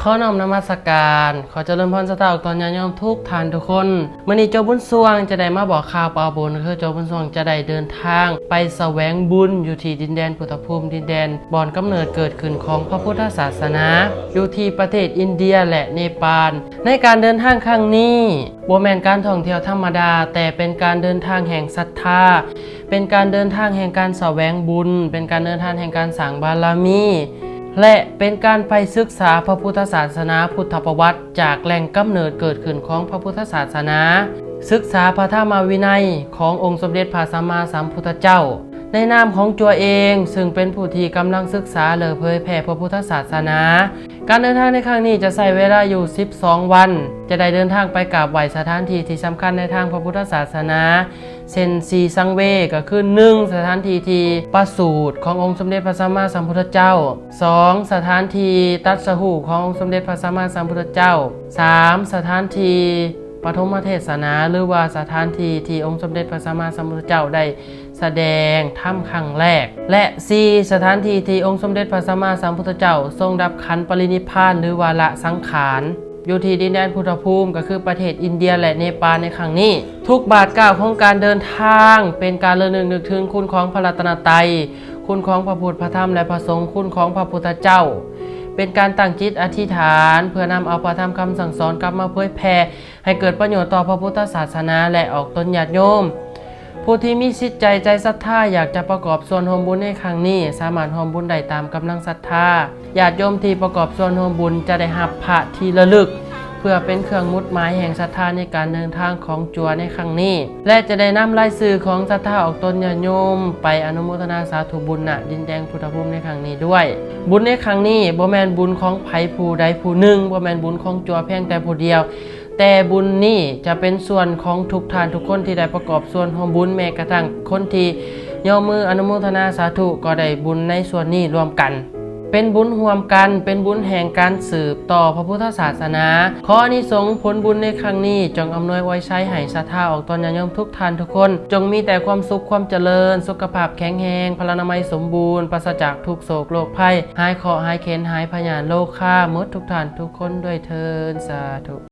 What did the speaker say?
ຂໍນ້ອມນະມັດສະການ ຂໍຈະເລີນພອນສັດທາອອກຕົນຍາດໂຍມທຸກທ່ານທຸກຄົນ. ມື້ນີ້ໂຈບຸນຊ່ວງຈະໄດ້ມາບອກຂ່າວເປົ່າບຸນ ຄືໂຈບຸນຊ່ວງຈະໄດ້ເດີນທາງໄປສະແຫວງບຸນຢູ່ທີ່ດິນແດນພຸດທະພູມ, ດິນແດນບ່ອນກຳເນີດເກີດຂຶ້ນຂອງພະພຸດທະສາສະໜາ ຢູ່ທີ່ປະເທດອິນເດຍ ແລະ ເນປານ. ໃນການເດີນທາງຄັ້ງນີ້ ບໍ່ແມ່ນການທ່ອງທ່ຽວທຳມະດາ, ແຕ່ເປັນການເດີນທາງແຫ່ງສັດທາ, ເປັນການເດີນທາງແຫ່ງການສະແຫວງບຸນ, ເປັນການເດີນທາງແຫ່ງການສ້າງບາລະມີ ແລະ ເປັນການໄປສຶກສາພະພຸດທະສາສະໜາ, ພຸດທະປະຫວັດ, ຈາກແຫຼ່ງກຳເນີດເກີດຂຶ້ນຂອງພະພຸດທະສາສະໜາ, ສຶກສາພະທຳມະວິໄນຂອງອົງສົມເດັດພະສຳມາສຳພຸດທະເຈົ້າ. ໃນນາມຂອງຈົວເອງ, ເຊິ່ງເປັນຜູ້ທີ່ກຳລັງສຶກສາ ແລະ ເຜີຍແຜ່ພະພຸດທະສາສະໜາ, ການເດີນທາງໃນຄັ້ງນີ້ຈະໃຊ້ເວລາຢູ່ສິບສອງວັນ, ຈະໄດ້ເດີນທາງໄປກາບໄຫວ້ສະຖານທີ່ທີ່ສຳຄັນໃນທາງພະພຸດທະສາສະໜາ ເຊັ່ນ ສີ່ສັງເວ ກໍຄື ໜຶ່ງ ສະຖານທີ່ທີ່ປະສູດຂອງອົງສົມເດັດພະສຳມາສຳພຸດທະເຈົ້າ, ສອງ ສະຖານທີ່ຕັດສະຮູ້ຂອງອົງສົມເດັດພະສຳມາສຳພຸດທະເຈົ້າ, ສາມ ສະຖານທີ່ປະຖົມມະເທສະໜາ ຫຼືວ່າສະຖານທີ່ທີ່ອົງສົມເດັດພະສຳມາສຳພຸດທະເຈົ້າໄດ້ ສະແດງທຳຄັ້ງແລກ ແລະ ສີ່ ສະຖານທີ່ທີ່ອົງສົມເດັດພະສຳມາສຳພຸດທະເຈົ້າຊົງດັບຂັນປະລິນິບພານ ຫຼືວ່າລະສັງຂານ ຢູ່ທີ່ດິນແດນພຸດທະພູມ ກໍຄືປະເທດອິນເດຍ ແລະ ເນປານໃນຄັ້ງນີ້. ທຸກບາດກ້າວຂອງການເດີນທາງ ເປັນການລະນຶກນຶກເຖິງຄຸນຂອງພະລັດຕະນະໄຕ, ຄຸນຂອງພະພຸດ ພະທຳ ແລະ ພະສົງ, ຄຸນຂອງພະພຸດທະເຈົ້າ, ເປັນການຕັ້ງຈິດອະທິຖານ ເພື່ອນຳເອົາພະທຳຄຳສັ່ງສອນກັບມາເຜີຍແຜ່ ໃຫ້ເກີດປະໂຫຍດຕໍ່ພະພຸດທະສາສະໜາ ແລະ ອອກຕົນຍາດໂຍມ ຜູ້ທີ່ມີຈິດໃຈໃຈສັດທາ ຢາກຈະປະກອບສ່ວນຮ່ວມບຸນໃນຄັ້ງນີ້ ສາມາດຮ່ວມບຸນໄດ້ຕາມກຳລັງສັດທາ. ຍາດໂຍມທີ່ປະກອບສ່ວນຮ່ວມບຸນຈະໄດ້ຮັບພະທີ່ລະລຶກ ເພື່ອເປັນເຄື່ອງໝຸດໝາຍແຫ່ງສັດທາໃນການເດີນທາງຂອງຈົວໃນຄັ້ງນີ້ ແລະ ຈະໄດ້ນຳລາຍຊື່ຂອງສັດທາອອກຕົນຍາດໂຍມໄປອະນຸໂມທະນາສາທຸບຸນ ນະ ດິນແດນພຸດທະພູມໃນຄັ້ງນີ້ດ້ວຍ. ບຸນໃນຄັ້ງນີ້ບໍ່ແມ່ນບຸນຂອງໃຜຜູ້ໃດຜູ້ໜຶ່ງ, ບໍ່ແມ່ນບຸນຂອງຈົວພຽງແຕ່ຜູ້ດຽວ, ແຕ່ບຸນນີ້ຈະເປັນສ່ວນຂອງທຸກທ່ານທຸກຄົນທີ່ໄດ້ປະກອບສ່ວນຮ່ວມບຸນ, ແມ້ກະທັ່ງຄົນທີ່ຍໍມືອະນຸໂມທະນາສາທຸກໍໄດ້ບຸນໃນສ່ວນນີ້ລວມກັນ. ເປັນບຸນຮ່ວມກັນ, ເປັນບຸນແຫ່ງການສືບຕໍ່ພະພຸດທະສາສະໜາ. ຂໍອານິສົງຜົນບຸນໃນຄັ້ງນີ້ ຈົ່ງອຳນວຍອວຍໄຊໃຫ້ສັດທາອອກຕົນຍາດໂຍມທຸກທ່ານທຸກຄົນ ຈົ່ງມີແຕ່ຄວາມສຸກຄວາມຈະເລີນ, ສຸຂະພາບແຂງແຮງ, ພະລານາໄມສົມບູນ, ປາສະຈາກທຸກໂສກໂລກໄພ, ຫາຍເຄາະຫາຍເຂັນ, ຫາຍພະຍາດໂລຄາ ໝົດທຸກທ່ານທຸກຄົນດ້ວຍເທີ້ນ. ສາທຸ.